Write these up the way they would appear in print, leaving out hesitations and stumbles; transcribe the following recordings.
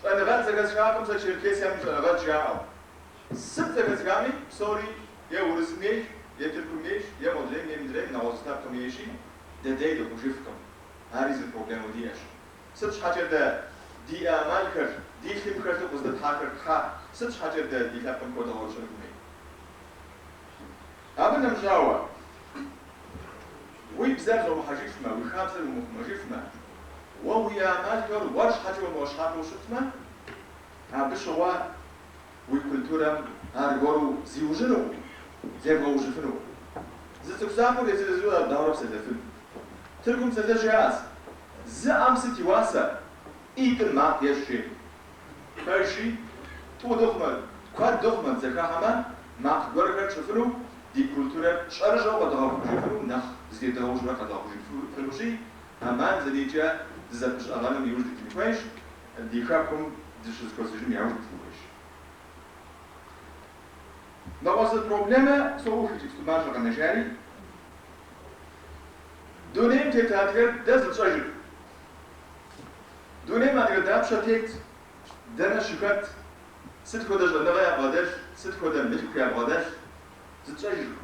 Щӏэныгъэлӏ зэхэсхакъым сэ Черкесием щӏэныгъэлӏ жаӏэу. Сыт зэхэсхами, псори е Урысым ейщ, е Тыркум ейщ, е модрейм, е мыдрейм, нэгъуэщӏ зы лъэпкъым ейщи, дэдей дыхъужыфкъым. Ари зы проблемэу диӏэщ. Сыт щхьэкӏэ дэ диӏэ ӏэмалхэр, ди лъым хэлъу къыздэтхьахэр тхьа, сыт щхьэкӏэ дэ ди лъэпкъым хуэдгъэӏурыщӏэн хуэмей? Абы нэмыщӏауэ, уи бзэр зомыхьэжыфмэ, уи хабзэр умыхъумэжыфмэ, уэ уиӏэ ӏэмалхэр уэр щхьэкӏэ умыгъэщхьэпэу щытмэ, абы щыгъуэ уи культурэм аргуэру зиужьынукъым, зебгъэужьыфынукъым. Зы цӏыху закъуэр езыр-езыру ар дауэрэ псэлъэфын? Тыркум псалъэжь жаӏэс, Зы ӏэм сыт и уасэ, ӏитӏым макъ ещӏ жери. Пэжщи, тӏу дыхъумэ, куэд дыхъумэ, дызэхыхьэмэ, макъ гуэрхэр тщӏыфыну, ди культурэр щӏэрыщӏэу къэдгъэхъужыфыну, нэхъ зыдедгъэужьурэ къэдгъэхъужыфынущи, ӏэмал зэриӏэкӏэ дызэпыщӏэгъэным иужь дитын хуейщ, ди хэкум дыщызэхуэсыжыным яужь дитын хуейщ. Нэгъуэщӏ зы проблемэ соух иджыпсту мащӏэ къэнэжари, дунейм тет адыгэр дэ зытщӏэжыркъым. Дунейм адыгэ дапщэ тет, дэнэ щыхэт, сыт хуэдэ щӏэныгъэ ябгъэдэлъ, сыт хуэдэ мылъку ябгъэдэлъ, зытщӏэжыркъым.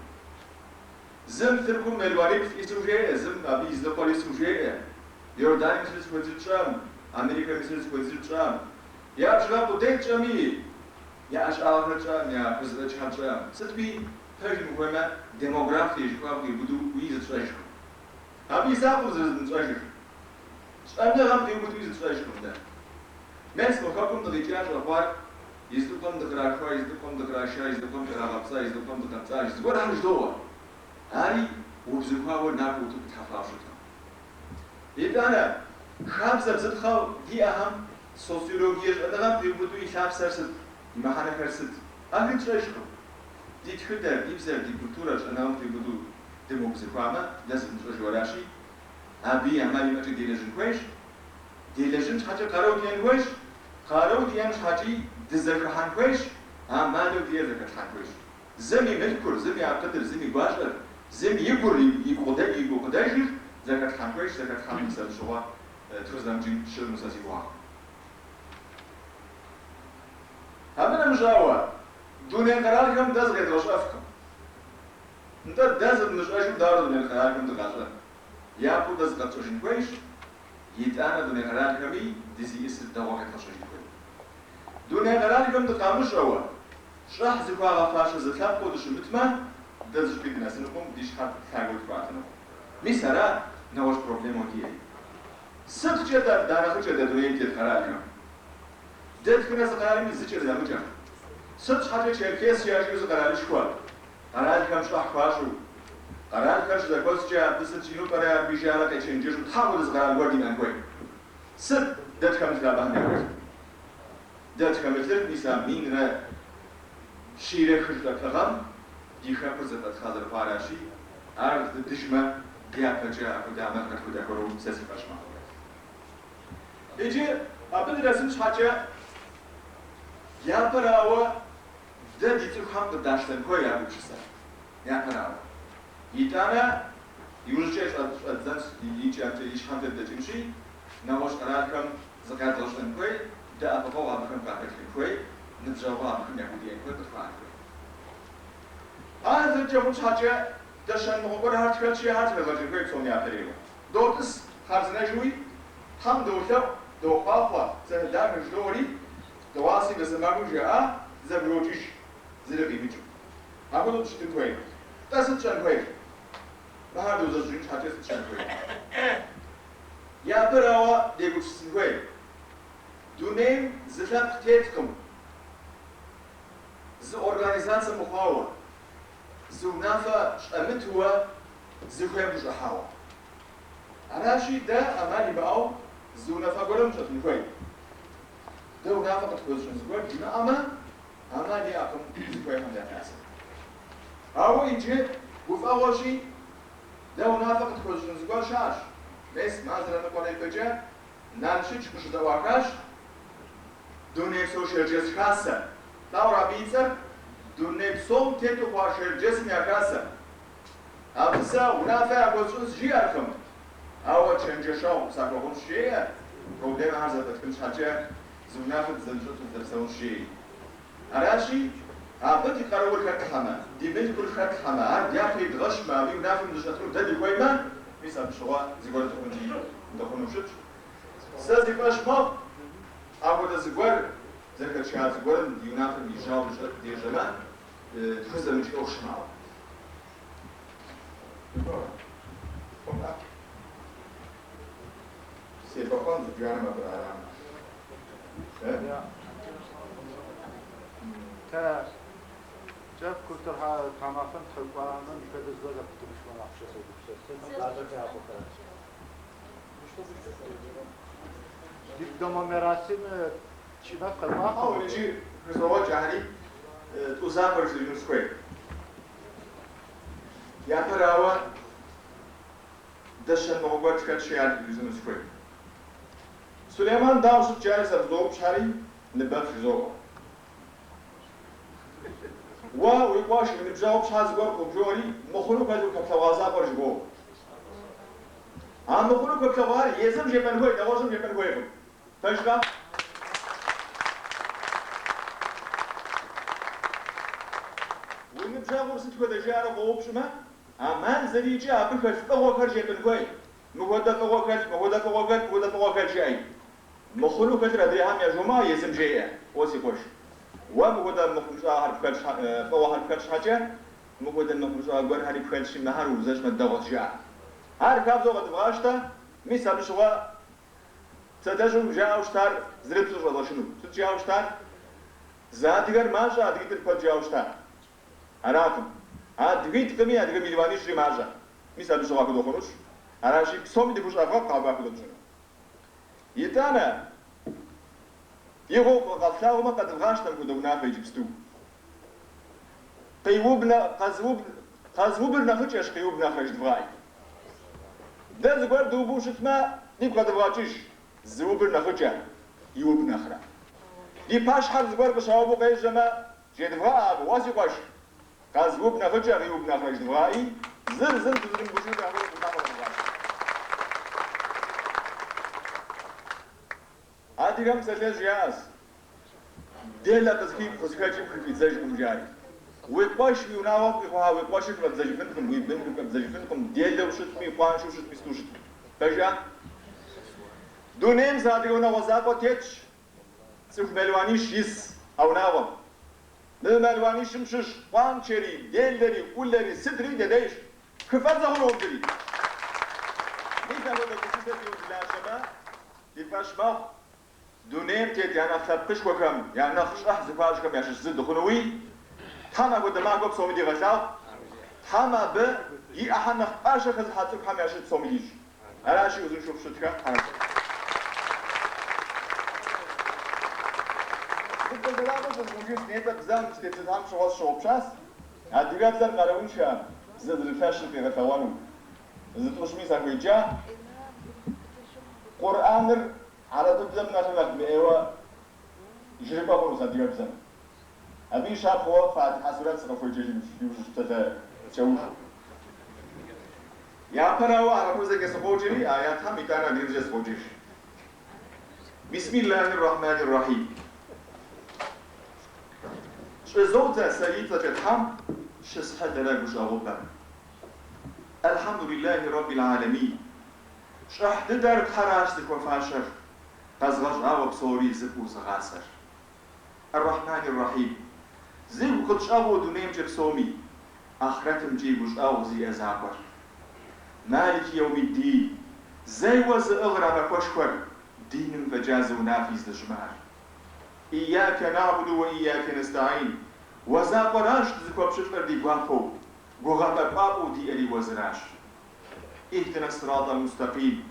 Зым Тыркум мелуаниплӏ ису жеӏэ, зым абы и зы ныкъуэр ису жеӏэ. Иорданием исыр зыхуэдизыр тщӏэм, Америкэм исыр зыхуэдизыр тщӏэм. Я бжыгъэ къудей тщӏэми, я ӏэщӏагъэхэр тщӏэм, я хузэфӏэкӏхэр тщӏэм. Сытми, пэжым ухуеймэ, демографие жыхуаӏэм къиубыдуи зытщӏэжкъым. Абы и закъуэм зэрызыдмыщӏэжыр. Щӏэныгъэм къиубыдуи зытщӏэжкъым дэ. Мес мы хэкум дыкъикӏа щӏэхъуар, изыныкъуэм дыкърахуа, изыныкъуэм дыкъраша, изыныкъуэм драгъэпцӏа, изыныкъуэм дыкъэпцӏа, зыгуэрхэр жыдоӏэ. Ари убзыхуауэ нахуэу утыку итлъхьэфауэ щыткъым. Итӏанэ, хабзэ бзыпхъэу диӏэхэм социологие щӏэныгъэм къиубыду и лъапсэр сыт, и мыхьэнэхэр сыт? Ахэри тщӏэжкъым. Ди тхыдэр, ди бзэр, ди культурэр щӏэныгъэм къиубыду дымыубзыхуамэ, дэ зыдмыщӏэжу аращи, абыи ӏэмал имыӏэкӏэ делэжьын хуейщ. Делэжьын щхьэкӏэ къару диӏэн хуейщ, къару диӏэн щхьэкӏи дызэхыхьэн хуейщ, ӏэмалу диӏэр зэхэтлъхьэн хуейщ. Зым и мылъкур, зым и акъылыр, зым и гуащӏэр, зым и гур, и гукъыдэжыр зэхэтлъхьэн хуейщ, зэхэтлъхьэм мис абы щыгъуэ тхузэфӏэмыкӏын щыӏэну сэ си гугъэкъым. Абы нэмыщӏауэ, дуней къэралхэм дэ зыкъедгъэщӏэфкъым. Нтӏэ, дэ зыдмыщӏэжу дауэрэ дуней къэралхэм дыкъащӏэн? Япэу дэ зыкъэтщӏэжын хуейщ, итӏанэ дуней къэралхэми дызиӏысыр дэгъуэ къедгъэщӏэжын хуей. Дуней къэралхэм дыкъамыщӏэуэ, щӏыхь зыхуагъэфащэ зы лъэпкъыу дыщымытмэ, дэ зыщӏыпӏи дынэсынукъым, ди щхьэр лъагэу тхуэӏэтынукъым. Мис ара нэгъуэщӏ проблемэу диӏэри. Сыткӏэ дэ данэхъыкӏэ дэ дунейм тет къэралхэм? Дэтхэнэ зы къэралми зыкӏэ дынэхъыкӏэкъым. Сыт щхьэкӏэ Черкесия жиӏэу зы къэралышхуэ, къэралхэм щӏыхь хуащӏу, къэралхэр щызэхуэскӏэ абы сыт щӏину пӏэрэ абы жаӏэрэ къечэнджэщу тхьэ хуэдэ зы къэрал гуэр диӏэн хуей? Сыт дэ тхэмылъыр абыхэм яхэлъу? Дэ тхэмылъыр мис а минрэ щийрэ хыщӏрэ плӏы гъэм ди хэкур зэфӏэтхъа зэрыхъуаращи, ар дыдыжмэ, дяпэкӏэ апхуэдэ ӏэмал къытхудэхуэну сэ си фӏэщ мэхъу. Иджы абы дынэсын щхьэкӏэ, япэрауэ, дэ ди цӏыхухэм къыдащтэн хуей а гупсысэр, япэрауэ. Итӏанэ, иужькӏэ щӏэддзэнщ икӏэмкӏэ, и щхьэмкӏэ дыдэкӏынщи, нэгъуэщӏ къэралхэм зыкъядгъэщӏэн хуей, дэӏэпыкъуэгъу абыхэм къахэтхын хуей, ныбжьэгъу абыхэм яхудиӏэн хуей, къытхуаӏэн хуей. Ар зэкӏэ хъун щхьэкӏэ, дэ щэн мыгъуэ гуэрхэр тхэлъщи, ахэр зыхэдгъэкӏын хуей псом япэрейуэ. Дотӏыс хъарзынэжуи, Тхьэм долъэӏу, дохъуахъуэ, псалъэ дахэ жыдоӏэри, дыгъуаси вэсэмахуи жаӏа, дызэбгрокӏыж, зыри къимыкӏыу. Апхуэдэу дыщытын хуейкъым. Тӏэ сыт тщӏэн хуейр? Мыхэр дыузэщӏыжын щхьэкӏэ сыт тщӏэн хуейр? Япэрауэ дегупсысын хуей. Дунейм зы лъэпкъ теткъым, зы организацэ мыхъуауэ, зы унафэ щӏэмытууэ зыхуейм хущӏыхьауэ. Аращи, дэ ӏэмал имыӏэу зы унафэ гуэрым дыщӏэтын хуей. Дэ унафэ къытхуэзыщӏын зыгуэр димыӏэмэ, ӏэмал иӏэкъым зыхуейхэм данэсыну. Ауэ иджы гуфӏэгъуэщи, дэ унафэ къытхуэзыщӏын зыгуэр щыӏэщ. Мес, мазэрэ ныкъуэрэ ипэкӏэ Налщыч къыщызэӏуахащ Дунейпсо Шэрджэс Хасэ. Лӏаур абы и цӏэр Дуней псом тету хъуа Шэрджэсым я Хасэ. Абы сэ унафэ яхуэсщӏынщ жиӏэркъым, ауэ чэнджэщэгъу сахуэхъунщ жеӏэ, проблемэхэр зэфӏэтхын щхьэкӏэ. Зы унафэ дызэдыщӏэту дызэпсэунщ, жери. Аращи, абы ди къарур хэтлъхьэмэ, ди мылъкур хэтлъхьэмэ, ар дяпэ идгъэщмэ, абы и унафэм дыщӏэтыну дэ дыхуеймэ, мис абы щыгъуэ зыгуэр дыхъункӏи дыхъуну щытщ. Сэ си фӏэщ мэхъу, апхуэдэ зыгуэр зэхэтша зыгуэрым ди унафэм и жьауэм дыщӏэту дежьэмэ, тхузэмыкӏ ӏуэху щымыӏэу. Себэкъуэн зыбжанэм абы арам. Тэ кӏэф культур тхьамафэм тхьэкӏуамэ мыщ фэдэ зыгуэр зэпытымышмэ нахь сэгупсысы. Дипломо мерасим кӏымэф къэкӏуагъ. Иджы хызогъэкӏ ахэри тӏу закъуэ жысӏэжыну сыхуей. Япэрауэ, дэ щэн мыгъуэ гуэр тхэтщи, ар жысӏэну сыхуей. Сулейман дауэ щыт жари сэ фызоупщӏхьэри, ныбэф жызоӏэ. Уэ уи къуэш, уи ныбжьэгъум щхьэ зыгуэр къыбжоӏэри, мыхъуну хэлъу хэплъэгъуа закъуэр жыбоӏэ. А мыхъуну хэплъэгъуар езым жепӏэн хуей, нэгъуэщӏым жепӏэн хуейкъым. Пэжкъэ? Уи ныбжьэгъур сыт хуэдэ жаӏэрэ къоупщӏмэ, ӏэмал зэриӏэкӏэ абы хэлъ фӏыгъуэхэр жепӏэн хуей. Мыхуэдэ фӏыгъуэ хэлъ, мыхуэдэ фӏыгъуэ хэлъ, мыхуэдэ фӏыгъуэ хэлъ жыӏэи. Мыхъуну хэлъыр адрейхэм яжомыӏэ, езым жеӏэ, Уэ си къуэш, уэ мыхуэдэ мыхъумыщӏагъэхэр пхэлъ щхьэ, фӏыгъуэхэр пхэлъ щхьэкӏэ, мыхуэдэ мыхъумыщӏагъэ гуэрхэри пхэлъщи, мыхэр уузэщӏмэ дэгъуэщ, жыӏэ. Ар хабзэу къэдывгъащтэ, мис абы щыгъуэ псалъэжьым жаӏэу щытар зырыплӏу щӏэдгъэшыну. Сыт жаӏэу щытар? Зы адыгэр мащӏэ, адыгитӏыр куэд жаӏэу щыта. Аракъым. Адыгитӏкъыми, адыгэ мелуанищри мащӏэ. Мис абы щыгъуэ апхуэдэу хъунущ. Аращи, псоми дыхущӏэвгъэкъу абы апхуэдэу тщӏыну. Итӏанэ, игъуэу къэфлъагъумэ, къэдывгъащтэ мыпхуэдэ унафэ иджыпсту. Къиуб нэ, къэзыуб, къэзыубыр нэхъыкӏэщ, къиуб нэхърэ жыдвгъэӏи. Дэ зыгуэр дыубу щытмэ, дигу къэдывгъэкӏыж, зыубыр нэхъыкӏэ, иуб нэхърэ. Ди пащхьэм зыгуэр къыщаубу къежьэмэ, жедвгъэӏэ абы, уэ си къуэш, къэзыуб нэхъыкӏэ, къиуб нэхърэ жыдвгъэӏи, зыр зым дызэрымыгушыну апхуэдэ унафэ къэдывгъащтэ. Адыгэм псалъэжь яӏэщ, Делэ къызыхэкӏым хыфӏидзэжкъым, жари. Уи къуэш, уи унагъуэм къихъухьа уи къуэшыр хыфӏэбдзэжыфынкъым, уи бын хыфӏэбдзэжыфынкъым, делэу щытми, къуаншэу щытми, сыту щытми. Пэжа? Дунейм зы адыгэ унагъуэ закъуэ тетщ, цӏыху мелуанищ ис а унагъуэм. Мы мелуанищым щыщ къуаншэри, делэри, ӏулэри, сытри дэдейщ. Хыфӏэдзэ хъунукъым зыри. Мис апхуэдэ гупсысэ диӏэу дылажьэмэ, ди фӏэщ мэхъу, дунейм тет я нэхъ лъэпкъышхуэхэм, я нэхъ щӏыхь зыхуащӏхэм ящыщ зы дыхъунуи, Тхьэм апхуэдэ махуэ псоми дигъэлъагъу, Тхьэм абы и ӏыхьэ нэхъ пӏащэ хэзылъхьа цӏыхухэм ящыщ псоми дищӏ. Аращи, узыншэу фыщытхэ, Тхьэрэ. Зы псалъэ закъуэ щӏызгъужынщ, нетӏэ бзэм сытепсэлъыхьам щыгъуэ сщыгъупщащ, адыгэбзэр къарууншэ бзэ зэрылъэщыр къигъэлъэгъуэну. Зытӏущми сахуеджа, Къурӏэныр хьэрыпыбзэм нэхърэ нэхъ мыӏейуэ жрыпӏэ хъунущ адыгэбзэм. Абы и щапхъэуэ Фатихьэ сурэт сыкъыфхуеджэжынущ иужь псалъэ кӏэухыу. Япэрауэ хьэрыпыбзэкӏэ сыкъоджэри, аятхэм итӏанэ адыгэбзэкӏэ сыкъоджэж. Бисмиллахи ррахьмани ррахьим. Щӏызодзэ сэ и цӏэкӏэ Тхьэм щысхьылэрэ гущӏэгъубэм. Альхьэмдулиллахи рэббил гьалэмин. Щӏыхь дыдэр Тхьэращ зыхуэфащэр, къэзгъэщӏауэ псори зыпӏу зыгъасэр. Ар-Рахьмани р-Рахьим. Зигу къытщӏэгъуу дунеймкӏэ псоми, ахърэтымкӏи гущӏэгъу зиӏэ закъуэр. Малики яумид-дин. Зейуэ зыӏыгъыр а махуэшхуэр, диным фӏэкӏа зы унафи здэщымыӏэр. Ияка нагьбуду уэ ияка нэстагьин. Уэ закъуэращ дызыхуэпщылӏыр ди гуапэу, гугъапӏэ кӏуапӏэу диӏэри уэ зыращ. Ихдина сират аль-мустакъим.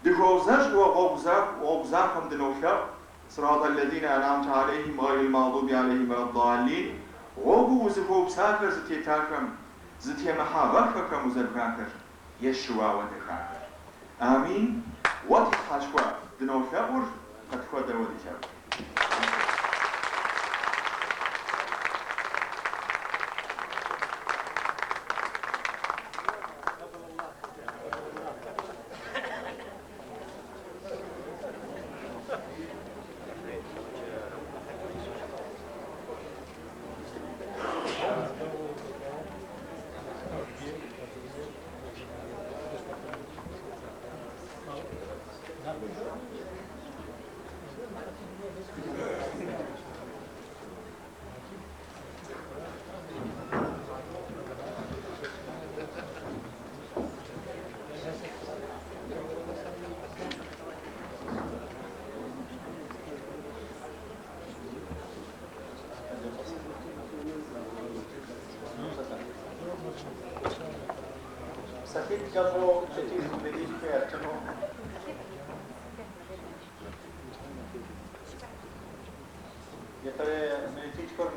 Дыхуэузэщӏ уэ гъуэгу захуэм дынолъэӏу, Сират аллазина ан'амта алейхим гъайрил магъдуби алейхим уэлэд-даллин, гъуэгуу узыхуэупсахэр зытетахэм, зытемыхьагъэххэхэм узэбгахэр, е щыуауэ дэхахэр. Амин. Уэ ди Тхьэшхуэ, дынолъэӏур, къытхуэдэ уэ ди лъэӏур. Кӏэщӏу сытижу билетхэ ястыну. Япэрей минутитхур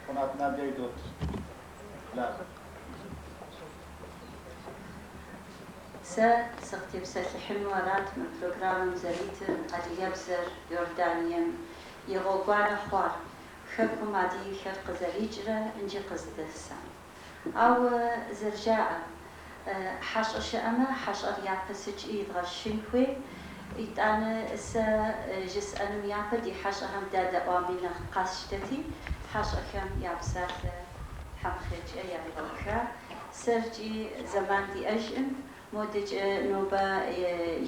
Къунат Надя идот. Сэ сыкъытепсэлъыхьыну арат мы программэм зэритыр адыгэбзэр Иорданием и гъуэгуанэ хъуар, хэкум адыгэхэр къызэрикӏрэ иджы къыздэсам. Ауэ зэрыжаӏэ, хьэщӏэ щыӏэмэ, хьэщӏэр япэ сыткӏи идгъэщын хуей, итӏанэ сэ жысӏэнум япэ ди хьэщӏэхэм дадэӏуами нэхъ къасщтэти, хьэщӏэхэм я псалъэ Тхьэм хъеркӏэ яригъэуха. Сэркӏи зэман диӏэжӏым, модэкӏэ нобэ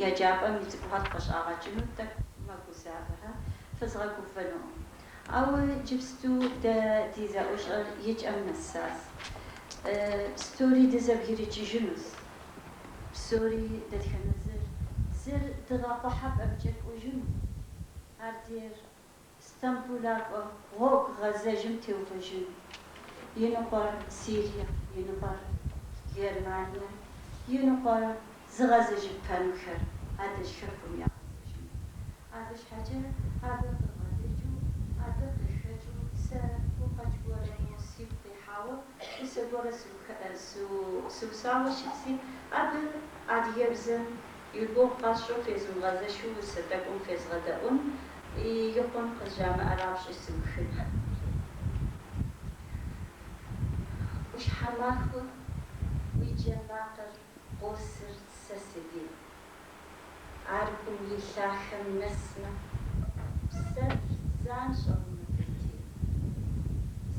еджапӏэм и цӏыкӏухэр къыщӏагъэкӏыну тӏэкӏу мэгузавэхэ, фызгъэгувэнукъым. Ауэ иджыпсту дэ ди зэӏущӏэр и кӏэм нэсащ. Псори дызэбгрыкӏыжынущ. Псори дэтхэнэ зыр, зыр дыгъэ къухьэпӏэмкӏэ кӏуэжынущ. Ардейр Стамбулакӏуэ гъуэгу гъэзэжым теувэжыну. Иныкъуэр Сирие, иныкъуэр Германие, иныкъуэр зыгъэзэжыпэнухэр адэжь хэкум ягъэзэжыну. Абы щхьэкӏэ абы къыбгъэдэкӏыу, абы къыхэкӏыу сэ гукъэкӏ гуэрэ сигу къихьауэ, усэ гуэрэ сыусауэ щытси, абы адыгэбзэм и гугъу къэсщӏу фезмыгъэзэшу усэ тӏэкӏум фезгъэдэӏун, икъун къызжамыӏэрапщӏи сыухын. ӏуащхьэмахуэ уи джэ макъыр къосыр сэ си дей. Ар гум и лъахэм нэсмэ, псэр занщӏэу мэпӏейтей.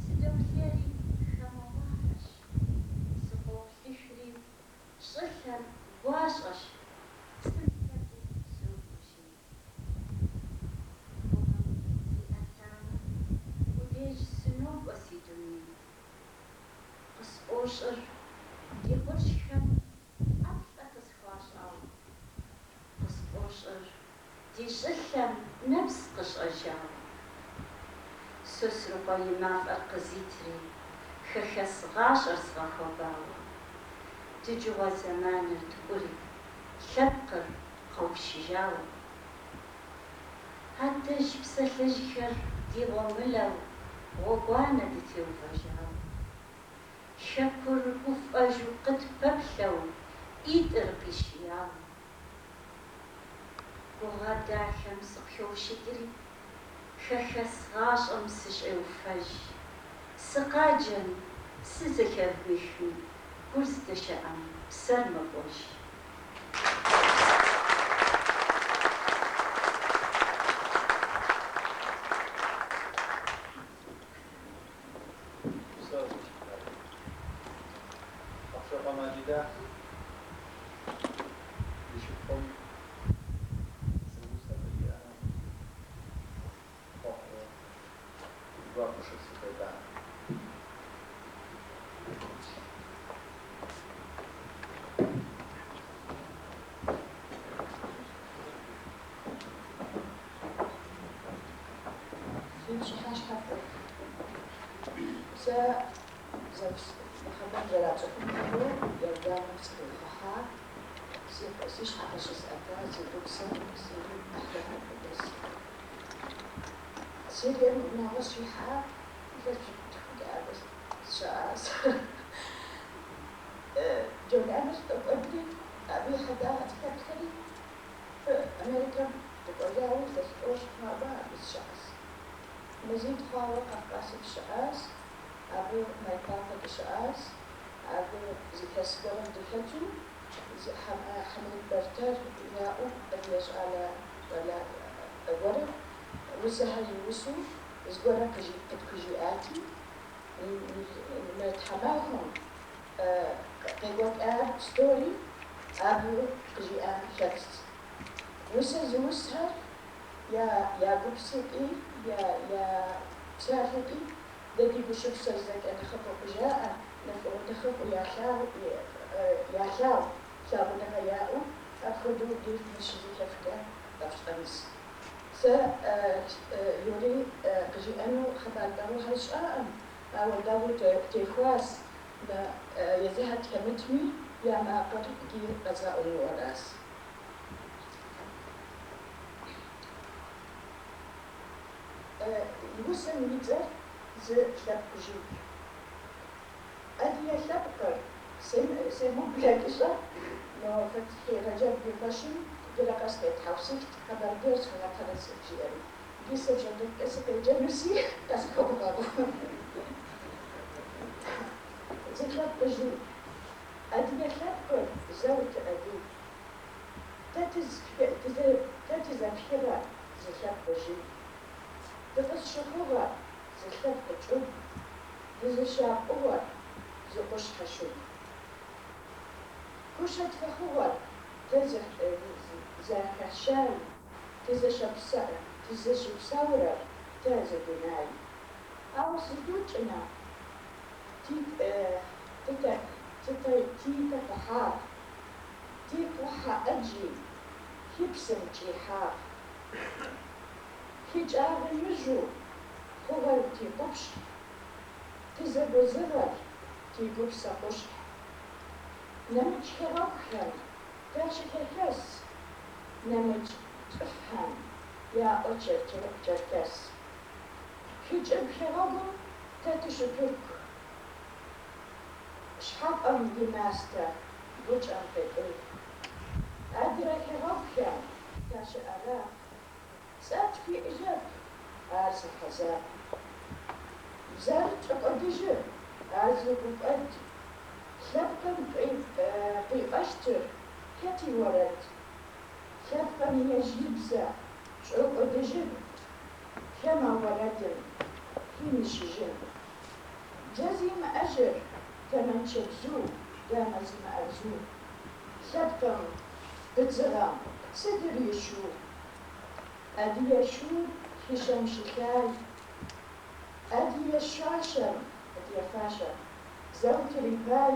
Сыдоплъейри хамэ уафэщ, сыкъоплъыхри щӏылъэр гуащӏэщ, сымылъэту согужьей. Гугъэм зиӏэтамэ, удеж сынокӏуэ си дуней. Къысфӏощӏыр ди къуршхэм ӏэплӏэ къысхуащӏауэ. Къысфӏощӏыр ди щӏылъэм нэпс къыщӏэжауэ. Сосрыкъуэ и мафӏэр къызитри, хэхэс гъащӏэр згъэхуэбауэ. Дыджыгъуэ зэманыр ткӏури, лъэпкъыр къэушыжауэ. Адэжь псалъэжьхэр ди гъуэмылэу гъуэгуанэ дытеувэжауэ. Хэкур гуфӏэжу къытпэплъэу ӏитӏыр къишияуэ. Гугъэ дахэм сыкъыхеущыкӏри, хэхэс гъащӏэм сыщӏеуфэж. Сыкъаджэм, сызэхэвмыхми, гур здэщыӏэм псэр мэкӏуэж. Ахъшэкъуэ Маджидэ и шыпхъум зы усэ къыжиӏэну хъуэхъуу гуапэу щысыхуеблагъэ. Фи пщыхьэщхьэ фӏы. Сэ нэхъыбэм зэрацӏыхум хуэдэу Иорданым сыкъихъухьа, си щхьэ къыщысӏэта, си гупсэм, Сирием ӏыхьлыхэр къыдэс. Сирием унагъуэ щихьа, илъэс пщыкӏутхукӏэ абы сыщыӏащ. Джоланыр сфӏэкӏуэдри, абы и хьэдагъэ сыхэплъэри, Америкэм дыкӏуэжауэ илъэс тӏощӏ хъуауэ абы сыщыӏэс. Мазитӏ хъуауэ Кавказым сыщыӏащ, абы Майкъуапэ дыщыӏащ, абы зы илъэс гуэрым дыхэту Хьэмид Бэртэр яӏэу адыгэ щӏалэ гуэрыр усэхэр иусу зыгуэрэ къытхужиӏати, мы тхьэмахуэм къекӏуэкӏар псори абы къыжиӏам хэтт. Усэ зыусхэр я гупсэкӏи, я псалъэкӏи дэ ди гущыпсэр зэкӏэ нэхъыфӏу къыжаӏэ, нэхъыфӏу ялъагъу, лъагъуныгъэ яӏэу, апхуэдэу деж щызэхэфкӏэ къэфщӏэнс. Сэ Юрий къыжиӏэну хъыбар дэгъуэхэр сщӏаӏым, ауэ дэгъуэу техуащ, езыхэр тхэмытми, Я макъыр иджы къэзгъэӏуну аращ. Усэм и цӏэр Зы лъэпкъ жыг. Адыгэ лъэпкъыр семыублэкӏыщӏэ, но Фэтхьи Рэджэб и фӏэщым иджырэ къэс къетхьэусыхт, Къэбэрдейр схуэгъэтэрэз жиӏэри. Иджы сэ бжьэдыгъукӏэ сыкъеджэнуси, къысхуэвгъэгъу. Зы лъэпкъ жыг. Адыгэ лъэпкъыр зэу тыадыг. Тэ тызэпхыгъэр зы лъэпкъ жыг. Дыкъызщыхъугъэр зы лъэпкъ чӏыгу, дызыщапӏугъэр зы къушъхьэ шыгу. Кушъэ тфэхъугъэр тэ зэхэщай, тызыщыпсэурэр тэ зы дунай. Ау сыдукӏына титэкъухьагъ, тикъухьэ ӏэджи хыпсым кӏихьагъ. Хы чӏэгъы мыжъоу хъугъэр тикъупшъхь, тызэгозыгъэр тигупсэ къушъхь. Нэмыкӏ хэгъэгухэм тащыхэхэс, нэмыкӏ цӏыфхэм яӏо черкес. Хыкӏыб хэгъэгум тэ тыщытырку, шъхьапӏэм имастэ гучӏэм къетӏыргу. Адырэ хэгъэгухэм тащыараб, цӏэ тфиӏэжьэп, ар зы хьазаб. Бзэр тшӏокӏодыжьы, ар зы гукӏод. Лъэпкъым къиӏощтыр хэт иорэд? Лъэпкъым ежь ыбзэ шӏокӏодыжьын, хэмэ орэдым химыщыжьын. Бзэ зимыӏэжьыр тэмэнчъэ бзыу, тамэ зимыӏэ бзыу. Лъэпкъым быдзыгъэм сыдыр ишыу? Адыгэ шыур хъишъэм щылъай. Адыгэ шъуашэм, адыгэ фащэм зэу тырибай.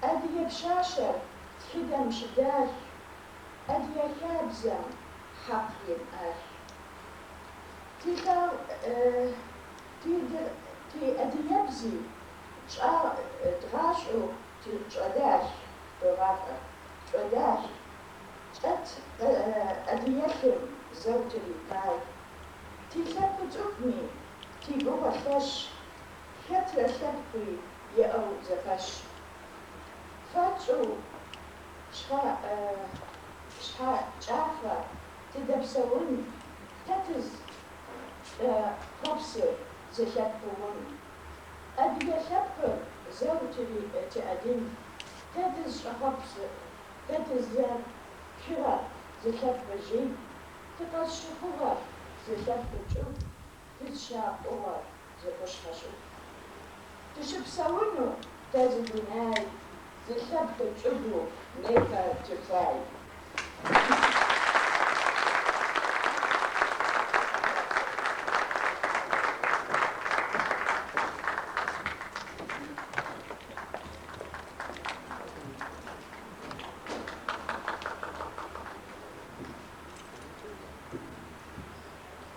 Адыгэ пшъашъэр тхыдэм щыдах. Адыгэ хабзэм хьакъ имыӏах. Тиадыгэбзи дгъашӏоу тшӏодах, дгъашӏо, тшӏодах. Кӏэт адыгэлъым зэу тырипай. Тилъэпкъ цӏыкӏуми, тигугъэ лъэш, хэтрэ лъэпкъи иӏэу зэпэщ. Фэтшӏэу шъхьэкӏафэ тыдэпсэун, тэ тызкӏэхъопсыр зы лъэпкъ ун. Адыгэ лъэпкъыр зэу тыадыг, тэ тызкӏэхъопсыр, тэ тызэпхыгъэр зы лъэпкъ жыг, тыкъызщыхъугъэр зы лъэпкъ чӏыгу, тызщапӏугъэр зы къушъхьэ шыгу. Тыщыпсэунэу тэ зы дунай, зы лъэпкъ чӏыгу непэ тыфай.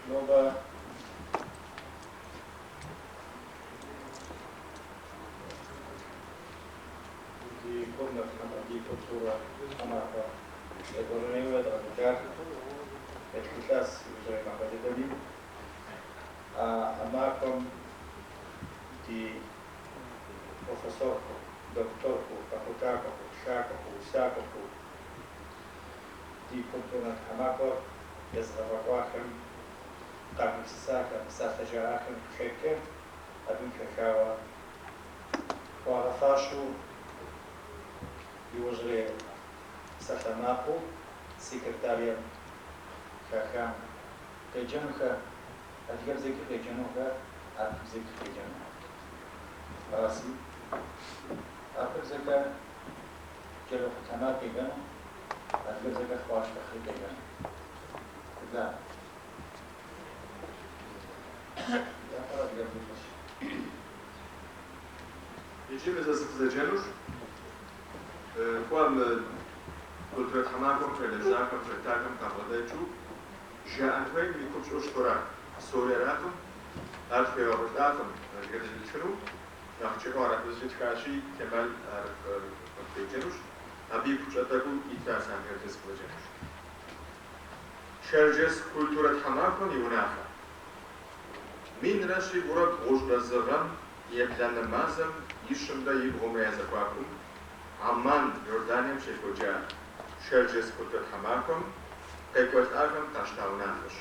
Нобэ ди курнэ ди культурэ тхьэмахуэ етӏуанэрейуэ едгъэкӏуэкӏар къетхулӏащ иужьрей махуэ дыдэми. А махуэм ди профессорхэу, докторхэу, къэхутакӏуэхэу, тхакӏуэхэу, усакӏуэхэу ди культурнэ тхьэмахуэр езыгъэфӏэкӏуахэм, къагупсысахэм, псалъэ жаӏахэм къыхэкӏкӏэ абым хэхауэ хуагъэфащэу иужьрей псалъэмакъыу секретарием хахам къеджэнухэ, адыгэбзэкӏи къеджэнухэ, хьэрыпыбзэкӏи къеджэнухэ. Араси, хьэрыпыбзэкӏэ Джэрыхъу Тэмар къеджэну, адыгэбзэкӏэ Хъуащ Фэхъри къеджэну. Къеблагъэ. Япэр адыгэбзэкӏэщ. Иджы мы сэ сыкъызэджэнур кӏуэ мы культурэ тхьэмахуэм хэлэжьахэм, хэтахэм къабгъэдэкӏыу жаӏэн хуейм и купщӏэу щытура. Псори аракъым, ар тхуегъэхъулӏакъым адыгэбзэкӏэ тхыну, нэхъ кӏыхьу арабыбзэкӏэ тхащи, Кемал ар сыкъеджэнущ, абы и купщӏэ тӏэкӏум итра сатырхэмкӏэ сыкъызэджэнущ. Шэрджэс культурэ тхьэмахуэм и унафэ. Минрэ щибгъурэ бгъущӏрэ зы гъэм и ебланэ мазэм и щымрэ и бгъумрэ я зэхуакум Амман, Иорданием щекӏуэкӏа Шэрджэс культурэ тхьэмахуэм къекӏуэлӏахэм къащта унафэщ.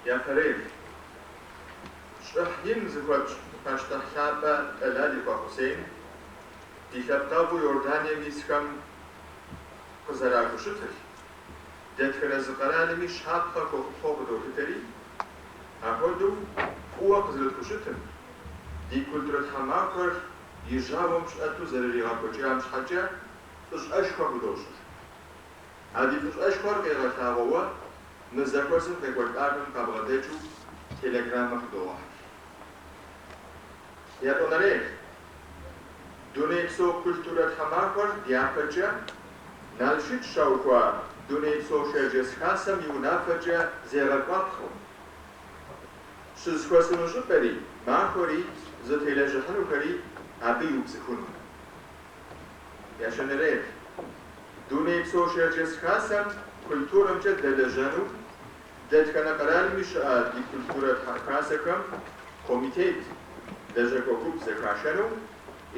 Япэрейр. Щӏыхь ин зыхуэтщӏ пащтыхь лъапӏэ Тӏэлал и къуэ Хъусейн, ди лъэпкъэгъуу Иорданием исхэм къызэрахущытыр, дэтхэнэ зы къэралми щапхъэ хуэхъупхъэу къыдолъытэри, апхуэдэу фӏыуэ къызэрытхущытым, ди культурэ тхьэмахуэр и жьауэм щӏэту зэрыригъэкӏуэкӏам щхьэкӏэ фӏыщӏэшхуэ худощӏыр. А ди фӏыщӏэшхуэр къигъэлъагъуэуэ мы зэхуэсым къекӏуэлӏахэм къабгъэдэкӏыу телеграммэ худогъэхьыр. Етӏуанэрейр. Дунейпсо культурэ тхьэмахуэр дяпэкӏэ Налшык щаухуа Дунейпсо Шэрджэс Хасэм и унафэкӏэ зегъэкӏуапхъэу. Щызэхуэсыну щӏыпӏэри, махуэри, зытелэжьыхьынухэри абы иубзыхуну. Ещанэрейр. Дунейпсо Шэрджэс Хасэм культурэмкӏэ дэлэжьэну дэтхэнэ къэралми щыӏэ ди культурэ хасэхэм комитет, лэжьакӏуэ гуп зэхашэну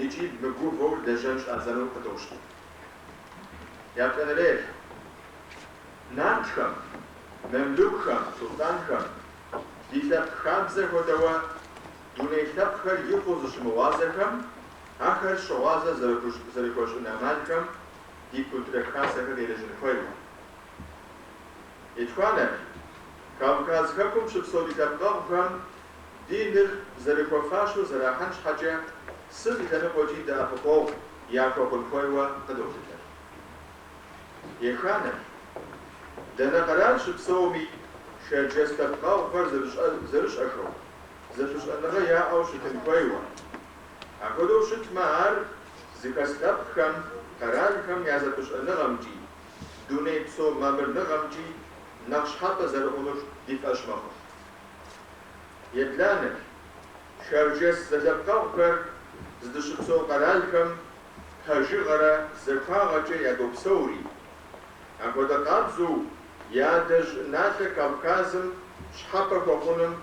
икӏи мыгувэу лэжьэн щӏадзэну къыдощтэ. Яплӏанэрейр. Нартхэм, мемлюкхэм, сулътӏанхэм ди лъэпкъ хабзэ хуэдэуэ дуней лъэпкъхэр икъуу зыщымыгъуазэхэм ахэр щыгъуазэ зэрыхуэщӏын ӏэмалхэм ди культурэ хасэхэр елэжьын хуейуэ. Етхуанэр. Кавказ хэкум щыпсэу ди лъэпкъэгъухэм диныр зэрыхуэфащэу зэрахьэн щхьэкӏэ сыт и лъэныкъуэкӏи дэӏэпыкъуэгъу яхуэхъун хуейуэ къыдолъытэр. Еханэр. Дэнэ къэрал щыпсэуми, шэрджэс лъэпкъэгъухэр зэрыщӏэхэу, зэпыщӏэныгъэ яӏэу щытын хуейуэ. Апхуэдэу щытмэ, ар зыхэс лъэпкъхэм, къэралхэм я зэпыщӏэныгъэмкӏи, дунейпсо мамырныгъэмкӏи нэхъ щхьэпэ зэрыхъунур ди фӏэщ мэхъур. Ебланэр. Шэрджэс зэлъэпкъэгъухэр здыщыпсэу къэралхэм пэжыгъэрэ захуагъэкӏэ ядопсэури, апхуэдэ къабзэу я адэжь щӏыналъэ Кавказым щхьэпэ хуэхъуным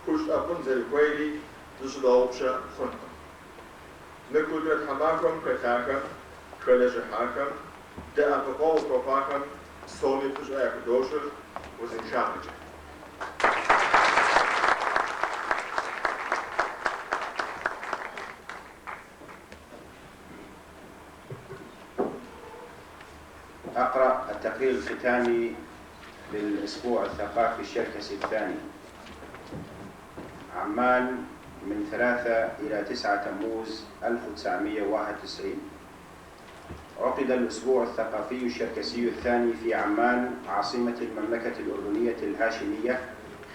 хущӏэкъун зэрыхуейри зыщыдгъэгъупщэ хъункъым. Мы культурэ тхьэмахуэм хэтахэм, хэлэжьыхьахэм, дэӏэпыкъуэгъу хуэхъуахэм псоми фӏыщӏэ яхудощӏыр узыншагъэкӏэ. أقرأ التقرير الختامي للأسبوع الثقافي الشركسي الثاني. عمان من 3 إلى 9 تموز 1991. عقد الأسبوع الثقافي الشركسي الثاني في عمان عاصمة المملكة الأردنية الهاشمية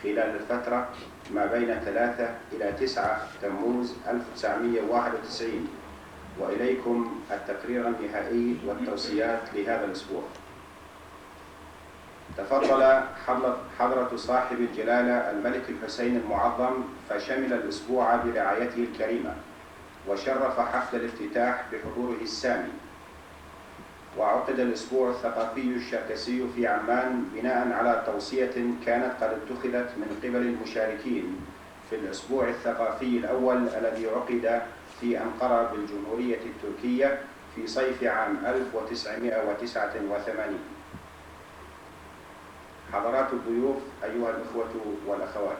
خلال الفترة ما بين 3 إلى 9 تموز 1991، وإليكم التقرير النهائي والتوصيات لهذا الأسبوع. تفضل حضرة صاحب الجلالة الملك الحسين المعظم فشمل الأسبوع برعايته الكريمة وشرف حفل الافتتاح بحضوره السامي. وعقد الأسبوع الثقافي الشركسي في عمان بناء على توصية كانت قد اتخذت من قبل المشاركين في الأسبوع الثقافي الأول الذي عقد في أنقرة بالجمهورية التركية في صيف عام 1989. حضرات الضيوف، أيها الأخوة والأخوات،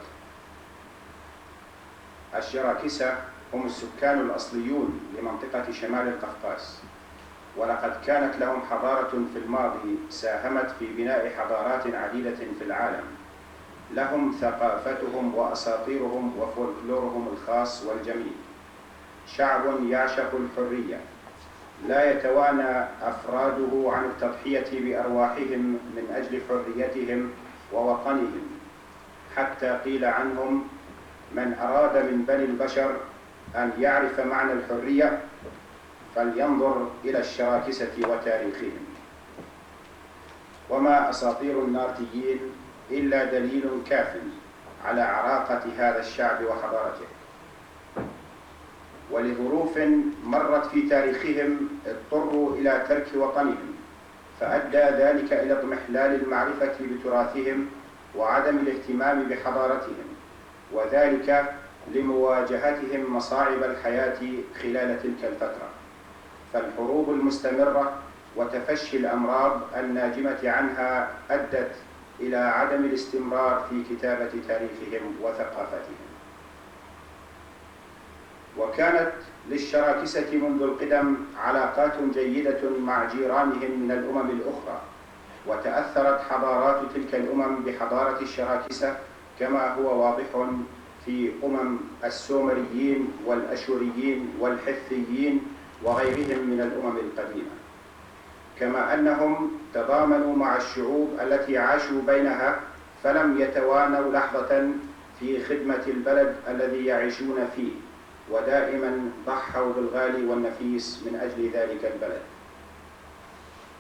الشراكسة هم السكان الأصليون لمنطقة شمال القفقاز، ولقد كانت لهم حضارة في الماضي ساهمت في بناء حضارات عديدة في العالم. لهم ثقافتهم وأساطيرهم وفولكلورهم الخاص والجميل. شعب يعشق الحرية، لا يتوانى أفراده عن التضحية بأرواحهم من أجل حريتهم ووطنهم، حتى قيل عنهم: من أراد من بني البشر أن يعرف معنى الحرية فلينظر إلى الشراكسة وتاريخهم. وما أساطير النارتيين إلا دليل كاف على عراقة هذا الشعب وحضارته. ولظروف مرت في تاريخهم اضطروا إلى ترك وطنهم، فأدى ذلك إلى اضمحلال المعرفة بتراثهم وعدم الاهتمام بحضارتهم، وذلك لمواجهتهم مصاعب الحياة خلال تلك الفترة، فالحروب المستمرة وتفشي الأمراض الناجمة عنها أدت إلى عدم الاستمرار في كتابة تاريخهم وثقافتهم. وكانت للشراكسة منذ القدم علاقات جيدة مع جيرانهم من الأمم الأخرى، وتأثرت حضارات تلك الأمم بحضارة الشراكسة كما هو واضح في أمم السومريين والأشوريين والحثيين وغيرهم من الأمم القديمة، كما أنهم تضامنوا مع الشعوب التي عاشوا بينها فلم يتوانوا لحظة في خدمة البلد الذي يعيشون فيه، ودائما ضحوا بالغالي والنفيس من أجل ذلك البلد.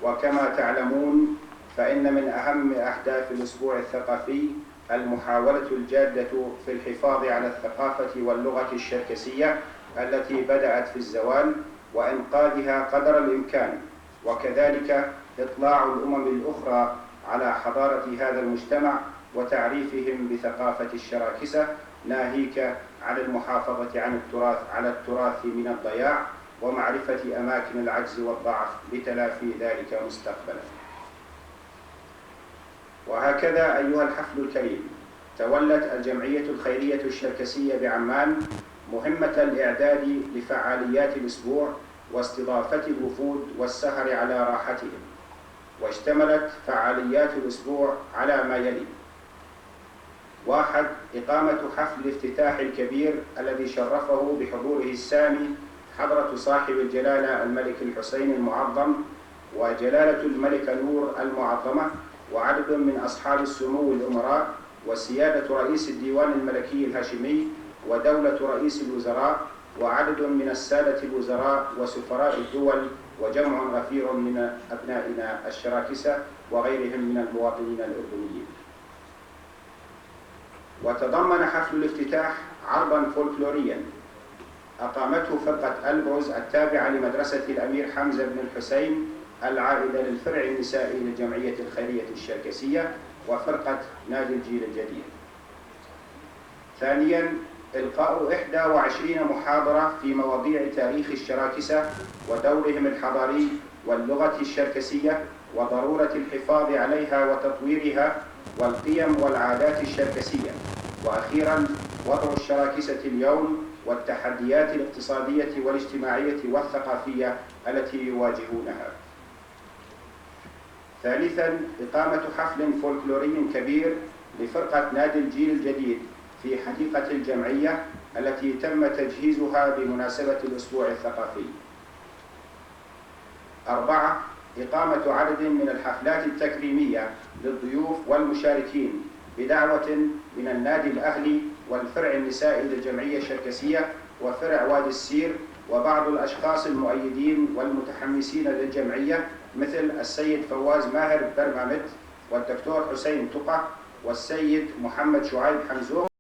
وكما تعلمون فإن من أهم أهداف الأسبوع الثقافي المحاولة الجادة في الحفاظ على الثقافة واللغة الشركسية التي بدأت في الزوال وإنقاذها قدر الإمكان، وكذلك إطلاع الأمم الأخرى على حضارة هذا المجتمع وتعريفهم بثقافة الشراكسة، ناهيك عن المحافظة عن التراث على التراث من الضياع ومعرفة أماكن العجز والضعف لتلافي ذلك مستقبلا. وهكذا أيها الحفل الكريم، تولت الجمعية الخيرية الشركسية بعمان مهمة الإعداد لفعاليات الأسبوع واستضافة الوفود والسهر على راحتهم، واشتملت فعاليات الأسبوع على ما يلي: 1. إقامة حفل الافتتاح الكبير الذي شرفه بحضوره السامي حضرة صاحب الجلالة الملك الحسين المعظم وجلالة الملكة نور المعظمة وعدد من أصحاب السمو الأمراء وسيادة رئيس الديوان الملكي الهاشمي ودولة رئيس الوزراء وعدد من السادة الوزراء وسفراء الدول وجمع غفير من أبنائنا الشراكسة وغيرهم من المواطنين الأردنيين. وتضمن حفل الافتتاح عرضا فولكلوريا أقامته فرقة البرز التابعة لمدرسة الأمير حمزة بن الحسين العائدة للفرع النسائي للجمعية الخيرية الشركسية وفرقة نادي الجيل الجديد. ثانيا، إلقاء 21 محاضرة في مواضيع تاريخ الشراكسة ودورهم الحضاري واللغة الشركسية وضرورة الحفاظ عليها وتطويرها والقيم والعادات الشركسية، وأخيرا وضع الشراكسة اليوم والتحديات الاقتصادية والاجتماعية والثقافية التي يواجهونها. ثالثا، إقامة حفل فولكلوري كبير لفرقة نادي الجيل الجديد في حديقة الجمعية التي تم تجهيزها بمناسبة الأسبوع الثقافي. 4. إقامة عدد من الحفلات التكريمية للضيوف والمشاركين بدعوة من النادي الأهلي والفرع النسائي للجمعية الشركسية وفرع وادي السير وبعض الأشخاص المؤيدين والمتحمسين للجمعية مثل السيد فواز ماهر برمامت والدكتور حسين تقى والسيد محمد شعيب حمزوق.